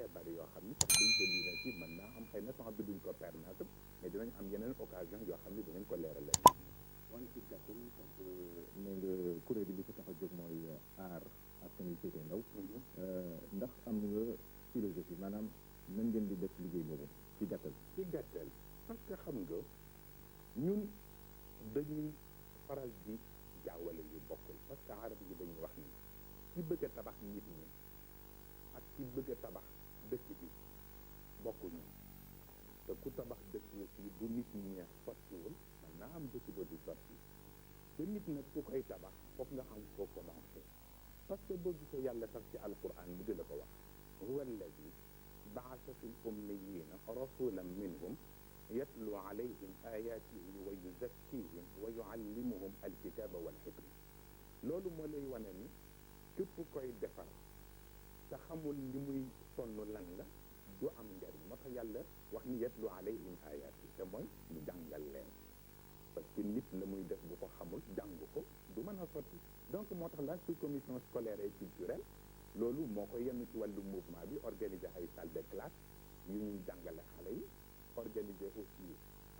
bëree bëri yoo xam ni sax duñ ko lii ci mën naa am xëy na temps bi duñ ko permettre mais dinañ am yeneen occasion yoo xam ni dinañ ko leeral leen. wala ci gàttal donc ne nga kuréel bi li ko tax a jóg mooy aar askan wi féete ndaw. ndax am nga philosophie maanaam nan ngeen di def liggéey boobu ci gàttal. ci gàttal parce que xam nga ñun dañuy faral di jaawale yu bokkul parce que arab yi dañuy wax ni ci bëgg a tabax nit ñi ak ci bëgg a tabax dëkk bi bokkuñu te ku tabax dëkk aussi bu nit ñi sottiwul man naa am dëkk ba du sotti te nit nag ku koy tabax foog nga am foo commencé parce que boo gisee yàlla sax ci alquran mu di la ko wax huwa alladi baasa fi l-ummiyina rasulan minhum yatlu alayhim ayatihi wa yuzakkihim wa yuallimuhum alkitaba walxikma loolu moo lay wane ni képp koy defar te xamul li muy sonn lan la du am njariñ moo tax yàlla wax ni yatlu alayhim ayatihi te mooy ñu jàngal leen parce que nit la muy def bu ko xamul jàng ko du mën a sotti donc moo tax la sous-commission scolaire et culturelle loolu moo ko yenn ci wàllu mouvement bi organiser ay salle de classe yu ñuy jàngale xale yi organiser aussi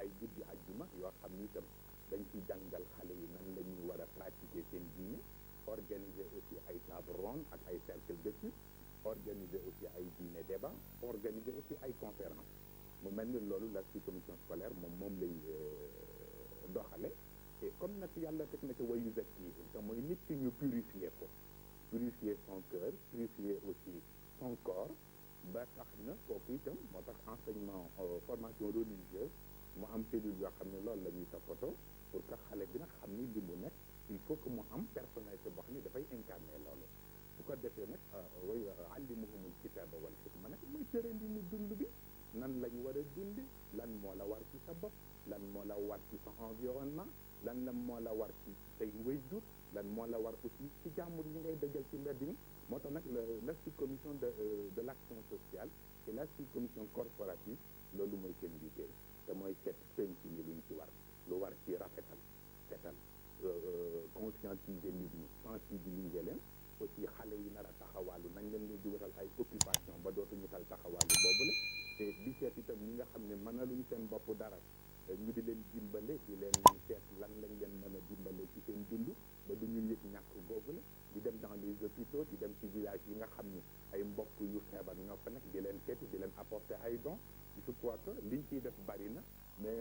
ay guddi ajjuma yoo xam ni itam dañ ci jàngal xale yi nan la ñuy war a pratiquer seen diine organiser aussi ay table ronde ak ay cercle d'étude organiser aussi ay dîner débat organiser aussi ay conférence mu mel ni loolu la sous-commission scolaire moom lay doxale et comme nag yàlla teg na ci wa yuzakkihim te mooy nit ki ñu purifier ko purifier son cœur purifier aussi son corps ba tax na kooku itam moo tax enseignement formation religieuse mu am cellule yoo xam ne loolu la ñuy toppatoo pour que xale bi nag xam ni li mu nekk il faut que mu am personnalité boo xam ne dafay incarner loolu bu ko defee nag way allimuhumul kitaba wal hikma nag mooy tërali ni dund bi nan lañ war a dundi lan moo la war ci sa bopp lan moo la war ci sa environnement lan la moo la war ci say waajur lan moo la war aussi ci jàmbur yi ngay dajal ci mbedd mi moo tax nag la sous-commission de l'action sociale et la sous-commission corporative loolu mooy seen liggéey te mooy seet penc mi luñ ci war lu war ci rafetal seetal conscientiser nit ñi sensibiliser leen aussi xale yi nar a taxawaalu nañ leen di wutal ay occupation ba dootuñu tal taxawaalu boobule te di seet itam ñi nga xam ne mënaluñu seen bopp dara ñu di leen dimbale di leen seet lan lañ leen mën a dimbale ci seen dund ba du ñu yëg ñàkk googule di dem dans les hôpitaux di dem ci village yi nga xam ni ay mbokk yu feebar ñoo fa nekk di leen seeti di leen apporter ay dons je crois que liñ ciy def bari na mais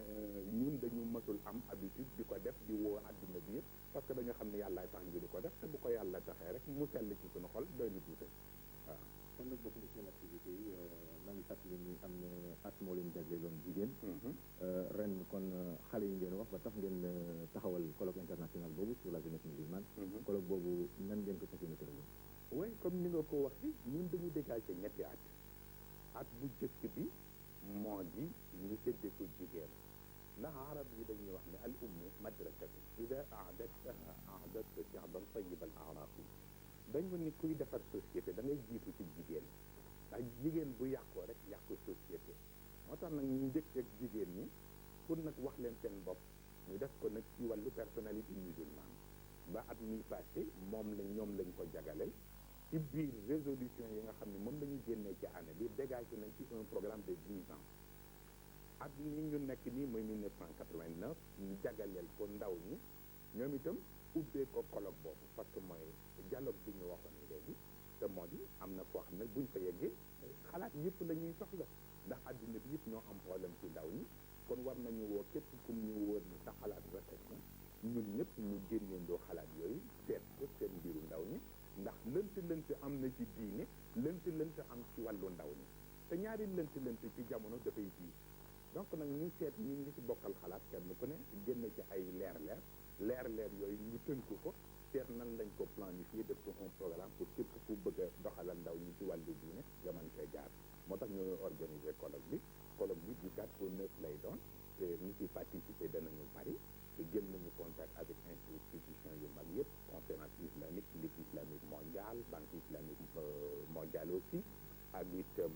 ñun dañu mësul am habitude di ko def di woo àdduna bi yëpp parce que dañoo xam ne yàllaay tax ñu di ko def te bu ko yàlla taxee rek mu sell ci suñu xol doy na tuuti waaw. kon nag bokk na seen activité yi maa ngi fàttali ni am na at moo leen jagleeloon jigéen. ren kon xale yi ngeen wax ba tax ngeen taxawal colloque international boobu sur la jeunesse musulmane. colloque boobu nan ngeen ko fas yéene tëralee. oui comme ni nga ko waxee ñun dañu dégagé ñetti at bu jëkk bi moo di ñu séddee ko jigéen ndax arab yi dañuy wax ne al ummu madrasatu ida aadattaha aadatta sha'ban tayyibal a'raqi dañu ni kuy defar société da ngay jiitu ci jigéen ndax jigéen bu yàqoo rek yàqu société moo tax nag ñu njëkk ak jigéen ñi pour nag wax leen seen bopp ñu def ko nag ci wàllu personnalité musulmane ba at mi passé moom lañ ñoom lañ ko jagaleel ci biir résolution yi nga xam ne moom la ñu génnee ci année bi dégagé nañ ci un programme de 10 ans at mi ñu nekk nii mooy 1989 ñu jagaleel ko ndaw ñi ñoom itam ubbee ko colloque boobu parce que mooy dialogue bi ñu waxoon léegi te moo di am na foo xam ne buñ fa yeggee xalaat yëpp la ñuy soxla ndax adduna bi yëpp ñoo am problème ci ndaw ñi kon war nañu woo képp ku ñu wóor ni sa xalaat rafet na ñun ñëpp ñu génneendoo xalaat yooyu seet ko seen mbiru ndaw ñi ndax lënt am na ci diine lënt am ci wàllu ndaw ñi te ñaari lënt ci jamono dafay diis donc nag ñu seet ñi ngi ci bokkal xalaat kenn ku ne génn ci ay leer yooyu ñu tënk ko seet nan lañ ko planifié def ko un programme pour képp ku bëgg a doxalal ndaw ñi ci wàllu diine nga mën cee jaar moo tax ñu organiser colloque bi du 4 au 9 lay doon te ñi ci participer danañu bari te jël nañu contact avec institution yu mag yëpp conférence islamique ligue islamique mondiale banque islamique mondiale aussi ak itam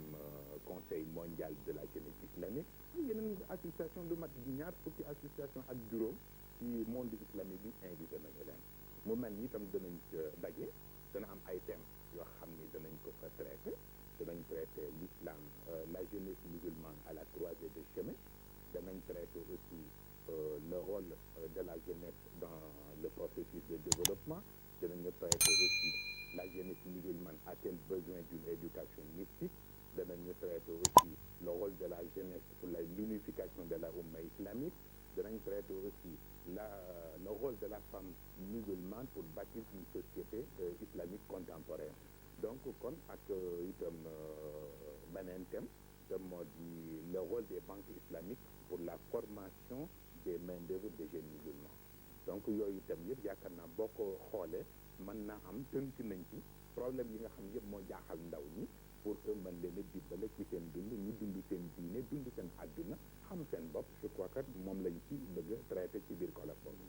conseil mondial de la jeunesse islamique yeneen association lu mat ñaar fukki association ak juróom ci monde islamique bi invité nañu leen mu mel ni itam danañ daje dana am ay thèmes yoo xam ni danañ ko fa traité danañ traité l'islam la jeunesse musulmane à la croisée des chemins danañ traité aussi le rôle de la jeunesse dans le processus de développement danañu traité aussi la jeunesse musulmane a-t-elle besoin d'une éducation mystique danañu traité aussi le rôle de la jeunesse pour l'unification de la Oumma islamique danañ traité aussi le rôle de la femme musulmane pour bâtir une société islamique contemporaine donc kon ak itam beneen thème te moo di le rôle des banques islamiques pour la formation des main-d'œuvre des jeunes musulmans donc yooyu itam yëpp yaakaar naa boo ko xoolee mën naa am tënk nañ ci problème yi nga xam yëpp moo jaaxal ndaw ñi pour que mën leen a dimbale ci seen dund ñu dund seen diine dund seen àdduna xam seen bopp je crois que moom lañ ci bëgg a traité ci biir colloque boobu